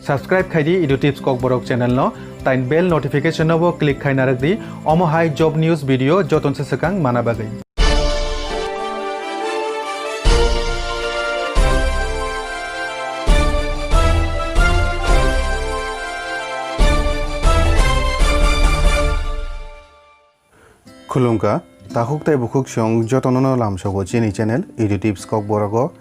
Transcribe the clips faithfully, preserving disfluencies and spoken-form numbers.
Subscribe khai di Edu Tips Kokborok channel no, tai bell notification no bo click khai narwk di, omo hai job news video joton se swkang mana bagwi. Khulumkha, takhuk tei bukhuk song jotono no lamsogo chini channel Edu Tips Kokborok o.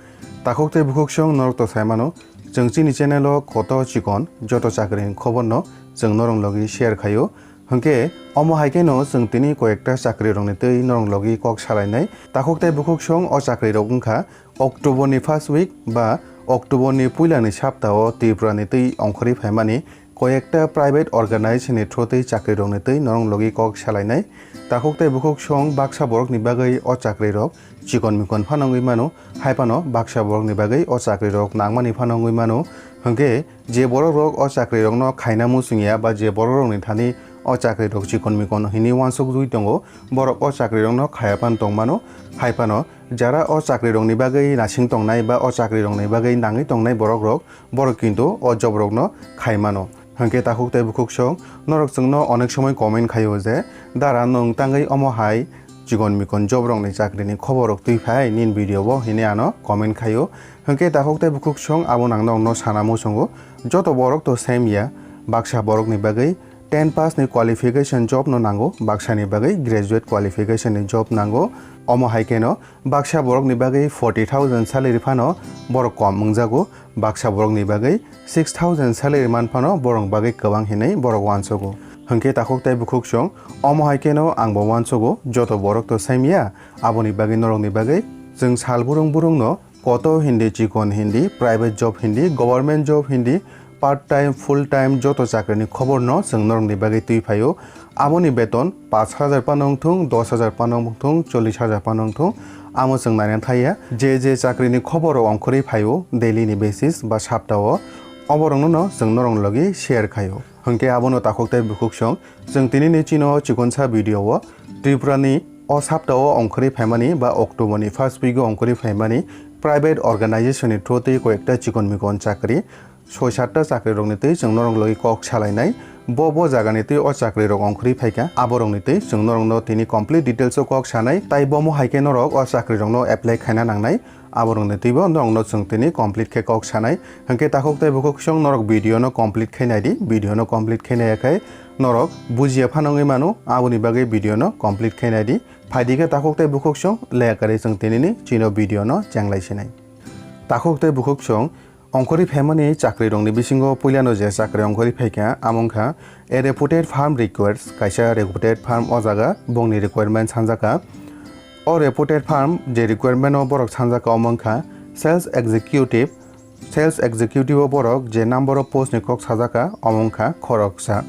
Takhuk tei bukhuk song norok to sai mano, chwng chini channel o koto chikon joto chakri ni khobor no chwng norok logi share khaio. Hwnkhe omo hai khe no chwng tini koyekta chakri rok ni twi norok logi kok salainai. Takhuk tei bukhuk song o chakri rok wngkha October ni first week ba October ni puila ni sapta o Tripura ni twi ongkhorwi phaimani koyekta private organization ni through twi chakri rok ni twi norok logi kok salainai. Takhuk tei bukhuk song baksa borok ni bagwi o chakri rok chikon mikon phano wngwi mano, hai phano baksa borok ni bagwi o chakri rok nangmani phano wngwi mano. Hwnkhe je borok rok o chakri rok no khaina muchung ya ba je borok rok ni thani o chakri rok chikon mikon hinwi uansuk jui tongo, borok o chakri rok no khaya phano tong mano, hai phano jara o chakri rok ni bagwi nasing tongnai ba o chakri rok ni bagwi nangwi tongnai borok rok, borok kintu o job rok no khai mano. Hwnkhe takhuk tei bukhuk song norok chwng no onek somoi comment khaio je, "Dara nwng tangwi omo hai chikon mikon job rok ni chakri ni khobor rok twi phai nini video o," hinwi ano comment khaio. Hwnkhe takhuk tei bukhuk song abo nang norok no sana muchungo, joto borok to same ya, baksa borok ni bagwi ten pass ni qualification job no nango, baksa ni bagwi graduate qualification ni job nango. Omo hai khe no baksa borok ni bagwi forty thousand salary phano borok kom wngjago, baksa borok ni bagwi six thousand salary man phano borok bagwi kwbang hinwi borok uansugo. Hwnkhe takhuk tei bukhuk song omo hai khe no ang bo uansugo, joto borok to same ya, aboni bagwi norok ni bagwi chwng sal burung burung no koto hindi, chikon hindi, private job hindi, government job hindi, part time, full time joto chakri ni khobor no chwng norok ni bagwi twi phaio. Aboni beton paanch hajar phano wngthung, dos hajar phano wngthung, chollish hajar phano wngthung, amo chwng naina thai ya. Je je chakri ni khobor rok ongkhorwi phaio daily ni basis ba sapta o, obo rok no no chwng norok logi share khaio. Hwnkhe abono takhuk tei bukhuk song chwng tini ni chino chikonsa video o Tripura ni o sapta o ongkhorwi phaimani ba October ni first week o ongkhorwi phaimani private organization ni through twi koyekta chikon mikon chakri soi satta chakri rok ni twi chwng norok logi kok salainai. Bo bo jaga ni twi o chakri rok ongkhorwi phaikha, abo rok ni twi chwng norok no tini complete details o kok sanai, tai bomo hai khe norok o chakri rok no apply khaina nangnai. Abo rok ni twi bo norok no chwng tini complete khe kok sanai. Hwnkhe takhuk tei bukhuk song norok video no complete khe nai di, video no complete khe nai ya khai norok bujiya phano wngwi mano, aboni bagwi video no complete khe nai di. Phaidi khe takhuk tei bukhuk song leya kwrwi chwng tini ni chino video no chenglai sinai. Takhuk tei bukhuk song ongkhorwi phaimani chakri rokni bisingo puilano je chakri ongkhorwi phaikha, amo wngkha a reputed firm requires, kaisa reputed firm o jaga bongni requirement sanjakha. O reputed firm je requirement o borok sanjakha omo wngkha sales executive, sales executive o borok je number of post ni kok sajakha omo wngkha khoroksa.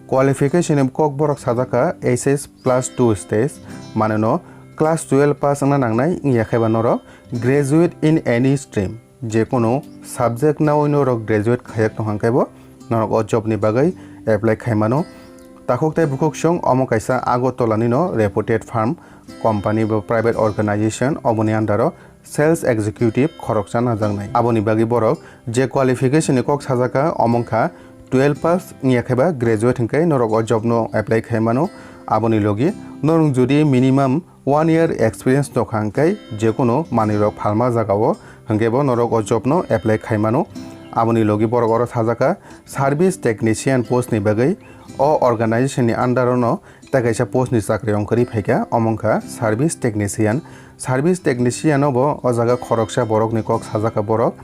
Qualification ni kok borok sajakha H S plus two stage, mane no class twelve pass wngna nangnai, wngya khe ba norok graduate in any stream, je kono subject nawi norok graduate khaiyak tong hwnkhe bo norok o job ni bagwi apply khai mano. Takhuk tei bukhuk song omo kaisa Agartala ni no reputed firm, company ba private organization, oboni under o sales executive khoroksa najaknai. Aboni bagwi borok je qualification ni kok sajakha omo wngkha twelve pass wngya khe ba graduate hwnkhe norok o job no apply khai mano. Aboni logi norok jodi minimum one year experience tongkha hwnkhe je kono manwi rok phalma jaga o hwnkhe bo norok o job no apply khai mano. Aboni logi borok oro sajakha service technician post ni bagwi o organization ni under o no tei kaisa post ni chakri ongkhorwi phaikha, omo wngkha service technician. Service technician o bo o jaga khoroksa borok ni kok sajakha borok.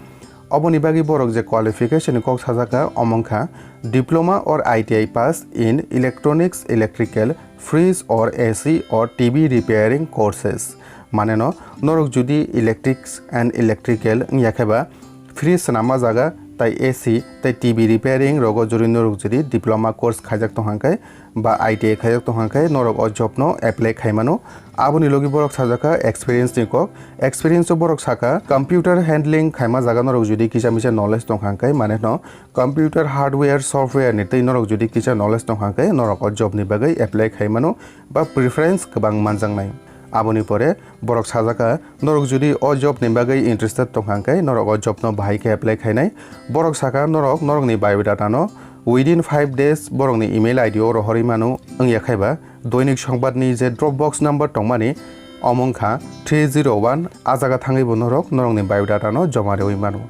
Oboni bagwi borok je qualification ni kok sajakha, omo wngkha diploma or I T I pass in electronics, electrical, fridge or A C or T V repairing courses. Mane no norok jodi electrics and electrical wngya khe ba fridge swnamma jaga tai A C tai T V repairing rogo jodi norok jodi diploma course khaijak tong hwnkhe ba I T I khaijak tong hwnkhe norok o job no apply khai mano. Aboni logi borok sajakha experience ni kok. Experience o borok sakha computer handling khaima jaga norok jodi kisa misa knowledge tong hwnkhe mane no computer hardware software ni twi norok jodi kisa knowledge tong hwnkhe norok o job ni bagwi apply khai mano ba preference kwbang manjaknai. Aboni pore borok sajaka, norok jodi o job ni bagwi interested tongkha hwnkhe norok o job no bahai khe apply khainai. Borok saka norok norokni biodata no within five days borokni email I D o rohorwi mano, wngya khaiba Doinik Songbat ni je drop box number tongmani, omo wngkha three zero one, a jaga thangwi bo norok norokni biodata no joma riwi mano.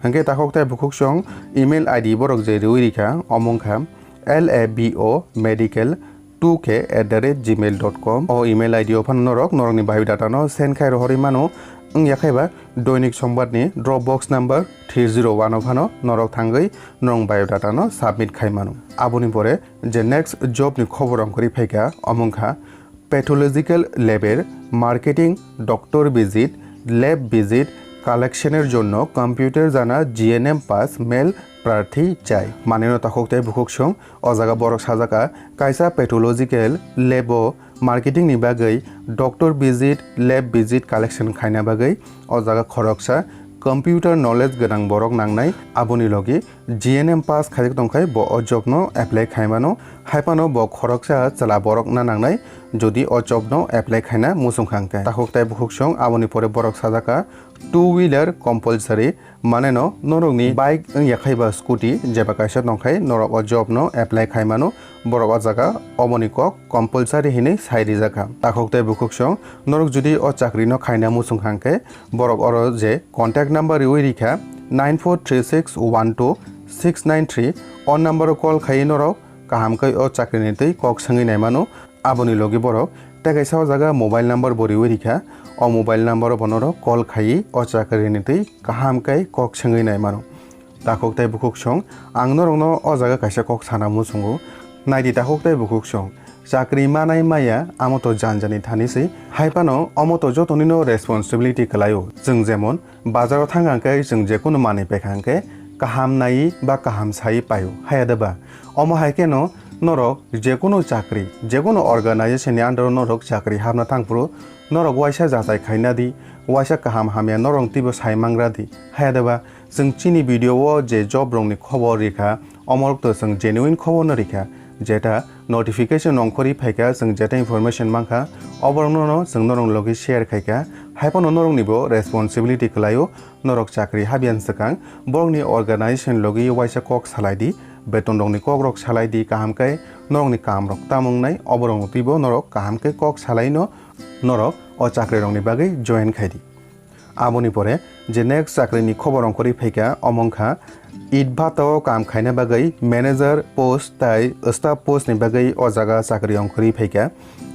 Hwnkhe takhuk tei bukhuk song email I D borok je riwi rikha, omo wngkha L A B O medical two K at the rate gmail dot com. O email I D o phano norok norokni biodata no send khai rohorwi mano. Wngya khaiba Doinik Songbat ni drop box number three zero one o phano norok thangwi norok biodata no submit khai mano. Aboni pore je next job ni khobor ongkhorwi phaikha, omo wngkha pathological lab er marketing, doctor visit, lab visit collection er jonno computer jana G N M pass male prarthi chai. Maneno takhuk tei bukhuk song o jaga borok sajaka, kaisa pathological lab o marketing ni bagwi doctor visit, lab visit collection khaina bagwi o jaga khoroksa computer knowledge gwnang borok nangnai. Aboni logi G N M pass khaijak tongkhai bo o job no apply khaimano. Haipano bo khoroksa chwla borok na nangnai jodi o job no apply khaina muchung kha hwnkhe. Takhuk tei bukhuk song aboni pore borok sajaka two wheeler compulsory, maneno norokni bike wngya khaiba scooty jeba kaisa tongkhai norok o job no apply khaimano. Borok o jaga oboni kok compulsory hinwi sai rijak kha. Takhuk tei bukhuk song norok jodi o chakri no khaina muchung kha hwnkhe borok oro je contact number riwi rikha nine four three six one two six nine three, o number o call khaiwi norok kaham khe o chakri ni twi kok swngwi nai mano. Aboni logi borok tei kaisa o jaga mobile number bo riwi rikha, o mobile number o bo norok call khaiwi o chakri ni twi kaham khe kok swngwi nai mano. Takhuk tei bukhuk song, ang norokno o jaga kaisa kok sana muchungo. Naidi takhuk tei bukhuk song, chakri manai maya amo to janjani thani se. Hai phano omo to jotonino responsibility kwlaio. Chwng jemon bazaro thang hwnkhe chwng jekunu manwi paikha hwnkhe kaham naiwi ba kaham saiwi paio. Haya de ba? Omo hai kheno norok jekunu chakri, jekunu organization ni under o norok chakri hapna thang phuru norok waisa jachai khaina di, waisa kaham hamya norok twibo sai mangra di. Haya de ba? Chwng chini video o je job rokni khobor rikha, omorok to chwng genuine khobor no rikha, jeta notification ongkhorwi phaikha, chwng jeta information mankha, oborokno no chwng norok logi share khaikha. Haiphano norokni bo responsibility kwlaio, norok chakri habyan swkang borokni organization logi waisa kok salai di, beton rokni kok rok salai di, kaham khe norokni kam rok tamo wngnai, oborokno twibo norok kaham khe kok salaino norok o chakri rokni bagwi join khai di. Aboni pore je next chakri ni khobor ongkhorwi phaikha, omo wngkha it bhatta o kam khaina bagwi manager post tai staff post ni bagwi o jaga chakri ongkhorwi phaikha.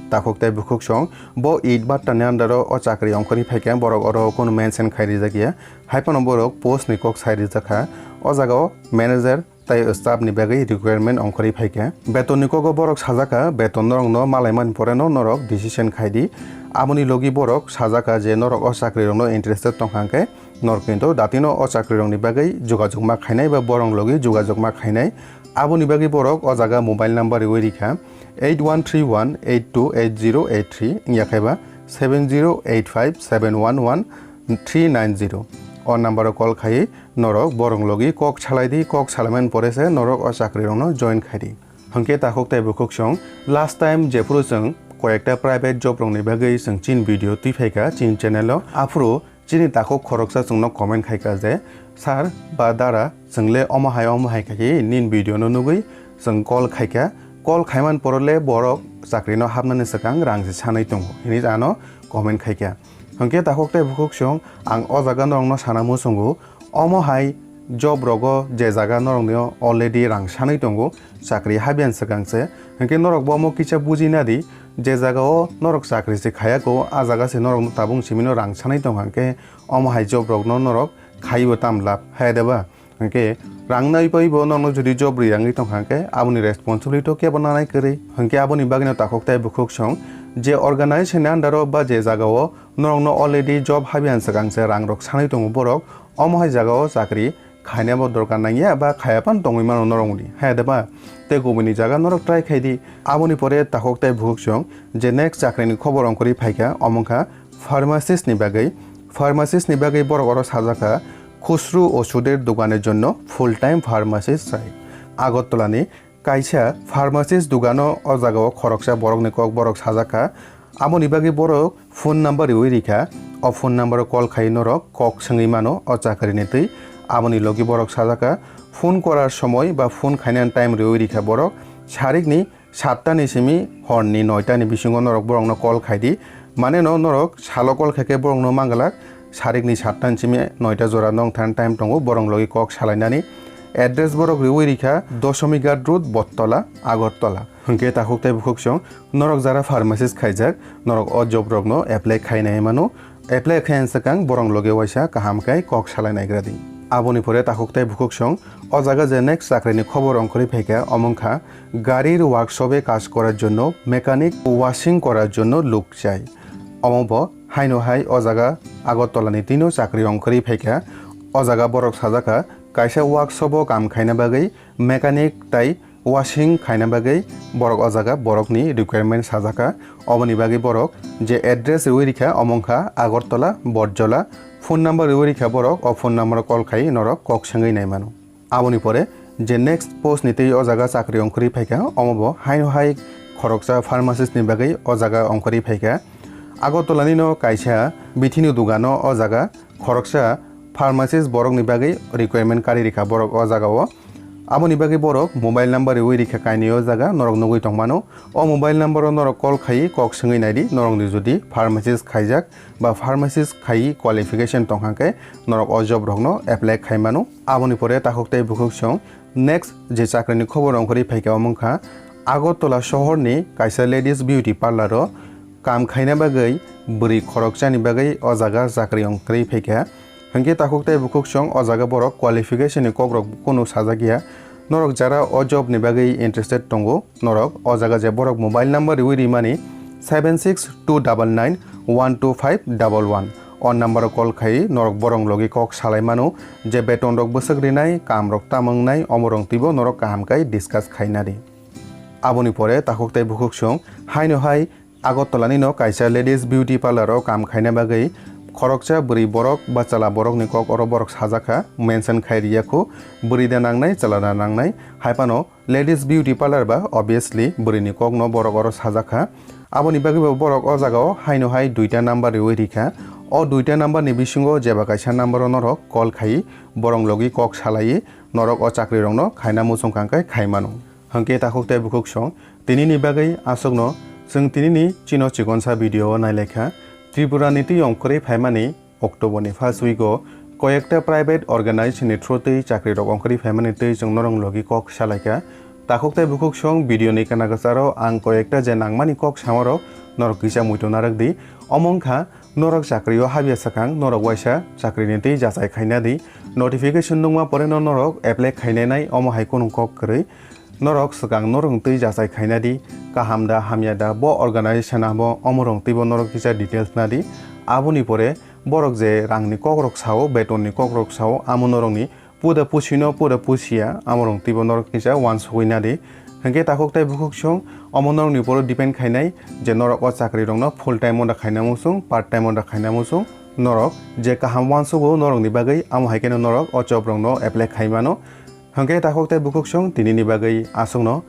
Takhuk tei bukhuk song bo it bhatta ni under o o chakri ongkhorwi phaikha, borok oro kunu mention khai rijak ya, haiphano borok post ni kok sai rijak kha. O jaga o manager tai staff ni bagwi requirement ongkhorwi phaikha. Beton ni kogo borok sajaka, beton norokno malaimani poreno norok decision khai di. Aboni logi borok sajaka je norok o chakri rokno interested tongkha hwnkhe norok kintu datino o chakri rokni bagwi jogajog ma khainai ba borok logi jogajog ma khainai. Aboni bagwi borok o jaga mobile number riwi rikha eight one three one eight two eight zero eight three, wngya khaiba seven zero eight five seven one one three nine zero. O number o call khai norok borok logi kok salai di, kok salaimani pore se norok o chakri rokno join khai di. Hwnkhe takhuk tei bukhuk song last time jephuru chwng koyekta private job rokni bagwi chwng chin video twi phaikha chin channel o, aphuru chini takhuk khoroksa chwngno comment khaikha je, "Sir ba dara, chwng le omo hai omo hai khaikhe nin video no nugwi chwng call khaikha, call khaiman poro le borok chakri no hapnani swkang rang se sanwi tongo," hinwi ano comment khaikha. Hwnkhe takhuk tei bukhuk song ang o jaga norokno sana muchungo, omo hai job rogo je jaga norokno already rang sanwi tongo, chakri habyan swkang se, hwnkhe norok bo omo kisa buji na di, je jaga o norok chakri se khaya ko, a jaga se norokno tabung simino rang sanwi tongkha, hwnkhe omo hai job rokno norok khaibo tam lab, haya de ba? Hwnkhe rang nai pai bo norokno jodi job ri yangwi tongkha hwnkhe aboni responsibility to kebo nanai kwrwi. Hwnkhe aboni bagwino takhuk tei bukhuk song je organization ni under o ba je jaga o norokno already job habyan swkang se rang rok sanwi tongo borok, omo hai jaga o chakri khaina bo dorkar nangya ba khaya phano tongwi mano norokni, haya de ba? Tei kubuni jaga norok try khai di. Aboni pore takhuk tei bukhuk song je next chakri ni khobor ongkhorwi phaikha, omo wngkha pharmacist ni bagwi. Pharmacist ni bagwi borok oro sajak kha khusru osuder doganer jonno full time pharmacist chai. Agartala ni kaisa pharmacist dogano o jaga o khoroksa borok ni kok borok sajak kha, Aboni bagwi borok phone number riwi rikha. O phone number o call khai norok kok swngwi mano o chakrini twi. Aboni logi borok sajaka phone korar somoi ba phone khainani time riwi rikha borok sarikni satta ni simi horni noita ni bisingo norok borokno call khai di. Mane no norok salo call khai khe borokno manglak sarikni satta ni simi noita jora nong than time tongo borok logi kok salainani. Address borok riwi rikha Doshomighat Road, Bottola, Agartala. Hwnkhe takhuk tei bukhuk song norok jara pharmacist khaijak norok o job rokno apply khainai mano. Apply khaina swkang borok logi waisa kaham khe kok salai naigra di. Aboni pore takhuk tei bukhuk song o jaga je next chakrini khobor ongkhorwi phaikha omo wngkha garir workshop e kaj korar jonno mechanic washing korar jonno luk chai. Omo bo haino hai o jaga Agartala ni tino chakri ongkhorwi phaikha. O jaga borok sajakha kaisa workshop o kam khaina bagwi mechanic tai washing khaina bagwi borok o jaga borokni requirement sajakha. Oboni bagwi borok je address riwi rikha omo wngkha Agartala, Botjola. Phone number riwi rikha borok o phone number o call khai norok kok swngwi nai mano. Aboni pore je next post ni tei o jaga chakri ongkhorwi phaikha omo bo haino hai khoroksa pharmacist ni bagwi o jaga ongkhorwi phaikha. Agartala ni no kaisa bithini dugano o jaga khoroksa pharmacist borokni bagwi requirement kari rikha borok o jagao. Aboni bagwi borok mobile number riwi rikha kainwi o jaga norok nugwi tongmano. O mobile number o norok call khai kok swngwi naidi norokni jodi pharmacist khaijak ba pharmacist khai qualification tongkha khe norok o job rokno apply khai mano. Aboni pore takhuk tei bukhuk song next je chakrini khobor ongkhorwi phaikha omo wngkha Agartala sohorni kaisa ladies beauty parlour o kam khaina bagwi bwrwi khoroksani bagwi o jaga chakri ongkhorwi phaikha. Hwnkhe takhuk tei bukhuk song o jaga borok qualification ni kokrok kunu sajak ya. Norok jara o job ni bagwi interested tongo, norok o jaga je borok mobile number riwi rimani seven six two double nine one two five double one. O number o call khai norok borok logi kok salai mano je beton rok bwswk rinai, kam rok tamo wngnai, omo rok twibo norok kaham khai discuss khaina di. Aboni pore takhuk tei bukhuk song haino hai Agartala ni no kaisa ladies beauty parlour o kam khaina bagwi khoroksa bwrwi borok ba chwla borok ni kok oro borok sajak kha, mention khai riya khu, bwrwi da nangnai, chwla da nangnai, hai phano ladies beauty parlour ba obviously bwrwi ni kok no borok oro sajak kha. Aboni bagwi bo borok o jaga o haino hai duita number riwi rikha. O duita number ni bisingo jeba kaisa number o norok call khai borok logi kok salai norok o chakri rok no khaina muchung kha khe khai mano. Hwnkhe takhuk tei bukhuk song, tinini bagwi aswkno chwng tinini chino chikonsa video o nailaikha. Tripura ni twi ongkhorwi phaimani October ni first week o koyekta private organization ni through twi chakri rok ongkhorwi phaimani twi chwng norok logi kok salaikha. Takhuk tei bukhuk song video ni kana kwcharo ang koyekta je nangmani kok samarok norok kisa muitu narwk di. Omo wngkha norok chakri o habya swkang norok waisa chakri ni twi jachai khaina di. Notification nungma pore no norok apply khainai nai omo hai kunu kok kwrwi. Norok swkang norok twi jachai khaina di, kaham da hamya da bo organization abo omo rok twibo norok kisa details na di. Aboni pore borok je rang ni kok rok sao, beton ni kok rok sao, amo norok ni puda pusi no puda pusi ya, amo rok twibo norok kisa uansugwi na di. Hwnkhe takhuk tei bukhuk song omo norok ni upor o depend khainai je norok o chakri rok no full time o da khaina muchung, part time o da khaina muchung, norok je kaham uansugo norok ni bagwi amo hai khe no norok o job rok no apply khai mano. Hwnkhe takhuk tei bukhuk song tinini bagwi aswkno.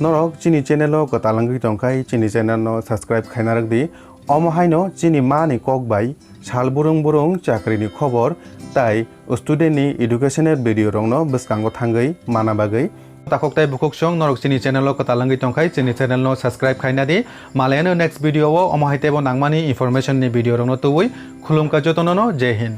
Norok chini channel o kwtal wngwi tongkhai chini channel no subscribe khaina rwk di. Omo haino chini mani kok bai sal burung burung chakri ni khobor tai student ni educational video rok no bwskango thangwi mana bagwi. Takhuk tei bukhuk song norok chini channel o kwtal wngwi tongkhai chini channel no subscribe khaina di. Malayano next video o omo hai teibo nangmani information ni video rok no tubui. Khulumkha jotono no, Jai Hind.